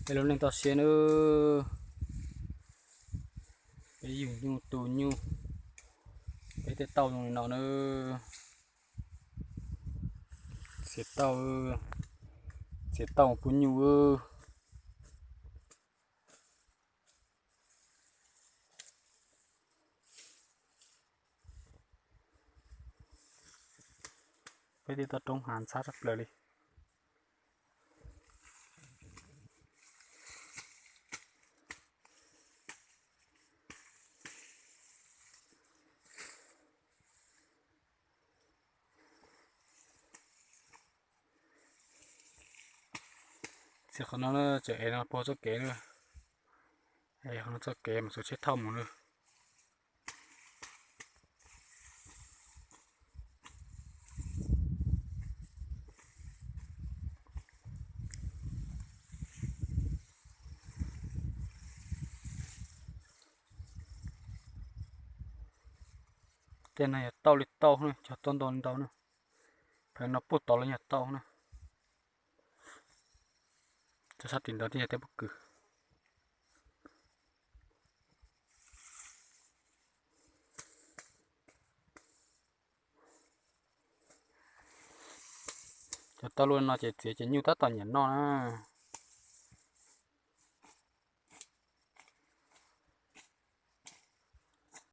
Peb lub neej toj siab nawb, peb yug nyuj tu nyuj, peb tej tauj zoo li no nawb. Txiav tauj, txiav tauj pub nyuj. Peb tej toj roob hav ntxhab tshaj plaws li. Txiav qhov no tseem ev no puag txoj kev na, ev qhov no txoj kev mas txhua tsheb thauj mus na. Tej no yog tauj li tauj na, cog tauj ntau li ntau na. Pem no puag tod los yog tauj na. Cov sab tim ntawd thiaj yog tej pob kws. Cov tauj luaj no ces txiav ces nyuj tab tom nyiam noj na.